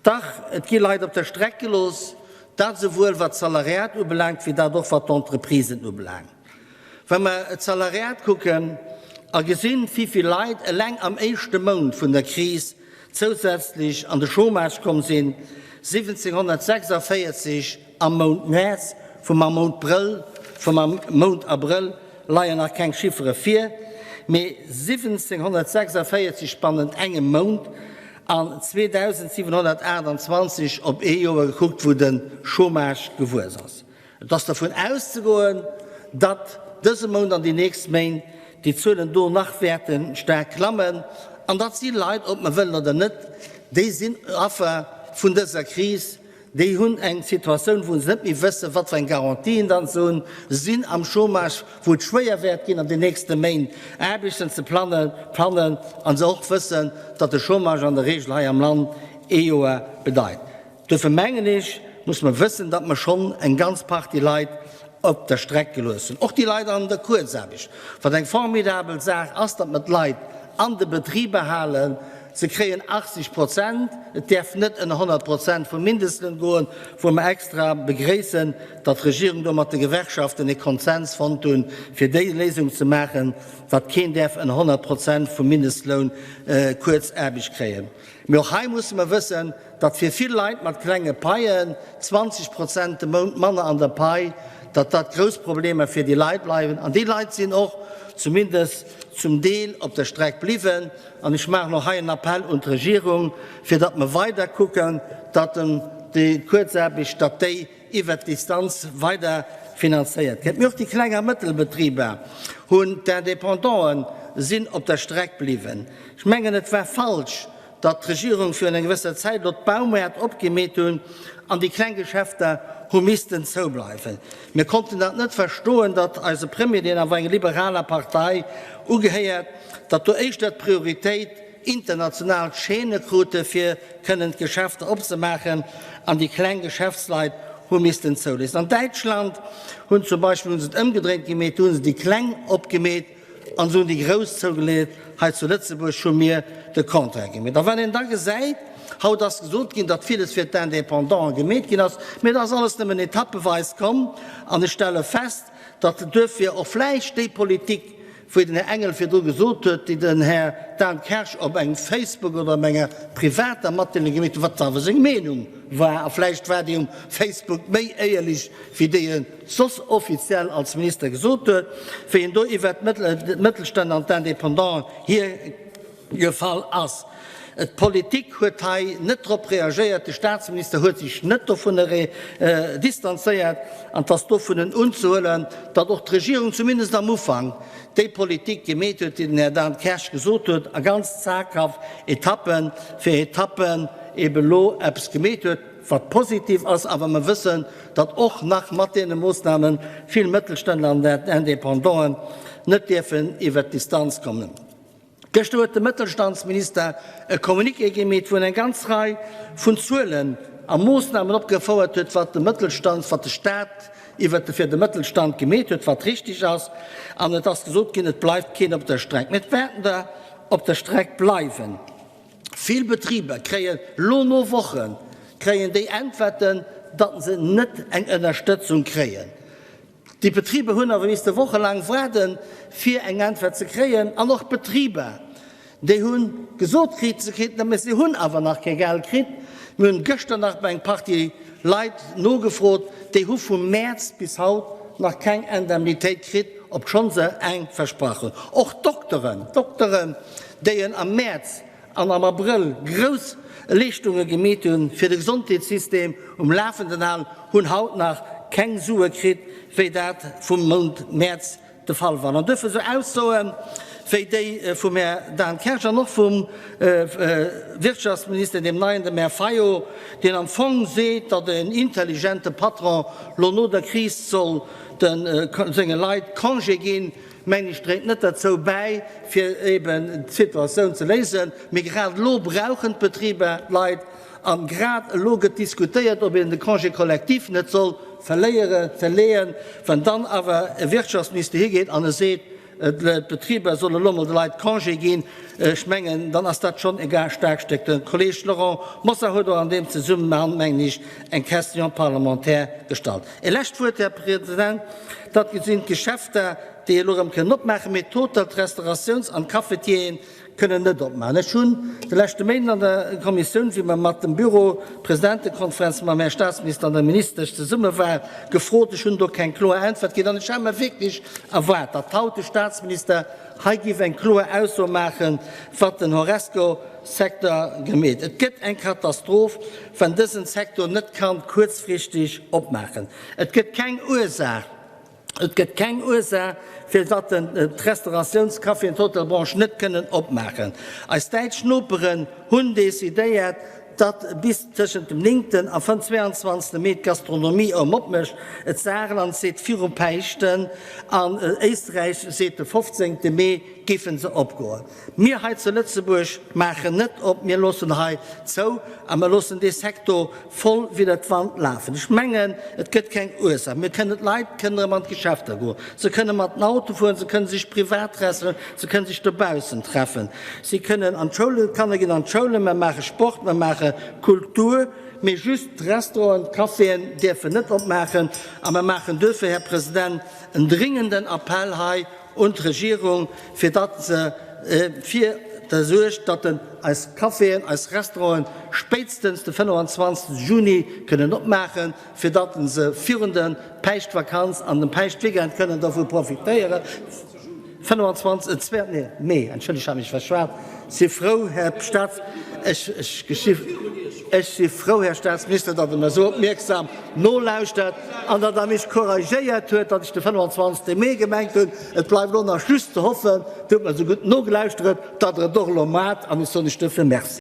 Dach, et gi Leit op der Streck gelooss, dat esouwuel wat d'Salariat ubelaangt, wéi dat och wat d'Entreprisen ubelaangt. Wa mer d'Salariat kucken a gesinn, wivill Leit eleng am éischte Mount vun der Kris zousätzlech an de Chômage komm sinn, 1.746 am Mount Mäerz, vum am Mount Brëll, vum am Mount Abrëll leien nach keng Chiffere vir, mee 1.746 bannent engem Mount an 2.728 op ee Joer gekuckt, wou de Chômage gewuess ass. Et ass dervun auszegoen, datt dëse Mount an déi nächst Méint déi Zuelen do nach wäerte staark klammen. An dat si Leit, ob mer wëllen oder net, déi sinn Affer vun dëser Kris, déi hunn eng Situatioun, wou se net méi wëssen, wat fir eng Garantien dann se hunn, sinn am Chômage, wou et schwéier wäert ginn an den nächste Méint Aarbechten ze fannen, a se och wëssen, datt de Chômage an der Regel hei am Land ee Joer bedeit. Duerfir mengen ech, muss mer wëssen, datt mer schonn eng ganz Partie Leit op der Streck gelooss hunn, och déi Leit an der Kuerzaarbecht, wat eng formidabel Saach ass, datt mer d'Leit an de Betriber halen. Se kréien 80 Prozent, et däerf net ënner 100 Prozent vum Mindestloun goen, wou mer extra begréissen, datt d'Regierung do mat de Gewerkschaften e Konsens fonnt hunn, fir déi Léisung ze maachen, datt keen däerf ënner 100 Prozent vum Mindestloun Kuerzaarbecht kréien. Mee och hei musse mer wëssen, datt fir vill Leit mat klenge Paien 20 Prozent de Mount manner an der Pai, datt dat grouss Problemer fir déi Leit bleiwen. An déi Leit sinn och zumindest zum Deel op der Streck bliwwen. An ech maachen och hei en Appell un d'Regierung, fir datt mer weider kucken, datt déi Kuerzaarbecht, datt déi iwwert d'Distanz weider finanzéiert gëtt. Mee och déi kleng a mëttel Betriber hunn, d'Independanten sinn op der Streck bliwwen. Ech mengen, et war falsch, datt d'Regierung virun enger gewësser Zäit elo d'Baumäert opgemeet hunn an déi kleng Geschäfter hu missten zoubleiwen. Mir konnten dat net verstoen, datt eise Premier, deen awer enger liberaler Partei ugehéiert, datt do éischter d'Prioritéit international Chaîne krute fir kënnen d'Geschäfter opzemaachen an déi kleng Geschäftsleit hu missten zouléissen. An Däitschland hunn zum Beispill hu se et ëmgedréint gemeet, do hu se déi kleng opgemeet an se hunn déi grouss zougeleet. Hei zu Lëtzebuerg hu mir de Contraire gemeet. A wann een da gesäit, haut ass gesot ginn, datt villes fir d'Indépendanten gemeet ginn ass, mee dat ass alles nëmmen etappeweis komm an ech stelle fest, datt duerfir och vläicht déi Politik, wéi den Här Engel virdru gesot huet, déi den Här Dan Kersch op engem Facebook oder op enger privater Matdeelung gemeet huet, wat awer seng Meenung war, a vläicht war déi um Facebook méi éierlech wéi déi e soss offiziell als Minister gesot huet, wéi en do iwwert d'Mëttelständler an d'Indépendanten hiergefall ass. D'Politik huet hei net drop reagéiert, de Staatsminister huet sech net dovunner distanzéiert an et ass dovunnen unzehuelen, datt och d'Regierung zumindest am Ufank déi Politik gemeet huet, déi den Här Dan Kersch gesot huet, a ganz zaghaft Etappe fir Etappen ebe lo eppes gemeet huet, wat positiv ass. Awer mer wëssen, datt och nach mat deene Moossname vill Mëttelständler an Independanten net dierfen iwwert d'Distanz kommen. Gëschter huet de Mëttelstandsminister e Communiqué gemeet, wou en eng ganz Rei vun Zuelen a Moossnamen opgefouert huet, wat de Mëttelstand, wat de Staat iwwert de fir de Mëttelstand gemeet huet, wat richtig ass. An et ass gesot ginn, et bleift keen op der Streck. Mee et wäerten der op der Streck bleiwen. Vill Betriber kréien lo no Woche kréien déi Äntwerten, datt se net eng Ënnerstëtzung kréien. Déi Betriber hunn awer misste wochelaang waarden, fir eng Äntwert ze kréien. An och d'Betriber, déi hu gesot kritt, se kriten dat, mä se hunn awer nach kee Geld kritt. Mir hunn gëschter nach bei eng Partie Leit nogefrot, déi hu vum Mäerz bis haut nach keng Indemnitéit kritt, obschonn se eng versprach hunn. Och d'Dokteren, d'Dokteren, déi en am Mäerz an am Abrëll grouss Leeschtunge gemeet hunn, fir de Gesondheetssystem um Lafen ze halen, hunn haut nach keng Sue kritt, wéi dat vum Mount Mäerz de Fall war. An duerfir esou Aussoe wéi déi vum Här Dan Kersch an och vum Wirtschaftsminister, deem neien, dem Här Fayot, deen am Fong seet, datt en intelligente Patron lo no der Kris soll senge Leit Congé ginn, mengen ech, dréit net derzou bäi, fir eben d'Situatioun ze léisen. Mee grad elo brauchen d'Betriber d'Leit an grad elo gëtt diskutéiert, ob een de Congé collectif net soll verléieren, verleeën. Wann dann awer e Wirtschaftsminister higeet an e seet. d'Betriber solle lo mol de Leit Congé ginn, ech mengen, dann ass dat schonn e staarkt Stéck. De Kolleeg Laurent Mosar huet och an deem Zesummenhang, mengen ech, eng Question parlementaire gestallt. E lescht Wuert, Här President, dat sinn d'Geschäfter, déi elo erëm kënnen opmaachen, mee d'Hotel-, d'Restauratiouns an d'Cafetieren kënnen net opmaachen. Ech hunn de leschte Méinden an der Kommissioun, wéi mer mat dem Büro, Presidentekonferenz, mam Här Statsminister an der Ministesch zesumme waren, gefrot. Ech hunn do keng kloer Äntwert kritt an ech hat mer wierklech erwaart, datt haut de Statsminister hei géif eng kloer Ausso maachen, wat den Horesco-Secteur gemeet. Et gëtt eng Katastroph, wann dësen Secteur net kann kuerzfristeg opmaachen. Et gëtt keng Ursaach, Et gëtt keng Ursaach, fir datt d'Restauratiouns-, Café an d'Hotelbranche net kënnen opmaachen. Eis däitsch Noperen hunn decidéiert, datt bis tëschent dem néngten a 22. Mee d'Gastronomie erëm opmécht. D'Saarland seet viru Päischten an Éisträich seet de 15. Mee géife se opgoen. Mir hei zu Lëtzebuerg maachen net op, mir loossen hei zou a mir loossen dee Sektor voll widder d'Wand lafen. Ech mengen, et gëtt keng Ursaach. Mir kënnen, d'Leit kënnen erëm an d'Geschäfter goen, se kënnen mat den Auto fueren, se kënnen sech privat treffen, se kënnen sech dobaussen treffen, si kënnen an d'Schoulen, d'Kanner ginn an d'Schoulen, mir maache Sport, mir maache Kultur, mee just d'Restauranten, d'Caféen dierfen net opmaachen. A mir maachen duerfir, Här President, en dringenden Appell hei un d'Regierung, fir datt se fir der suergt, datt den eis Caféen, eis Restauranten spéitstens de 25 Juni kënnen opmaachen, fir datt se virun der Päischtvakanz an dem Päischtweekend kënnen dovu profitéieren. 25, zwee, nee, Mee, entschëllegt, ech hat mech verschwat. Si frou, Här Staats, ech, ech, ech si frou, Här Staatsminister, datt Der mer esou opmierksam nolauschtert an datt Der mech couragéiert huet, datt ech de 25. Mee gemengt hunn. Et bleift elo nach just ze hoffen, Dir hutt mer esou gutt nogelauschteret, datt Der et och elo maacht, an ech soen lech duerfir Merci.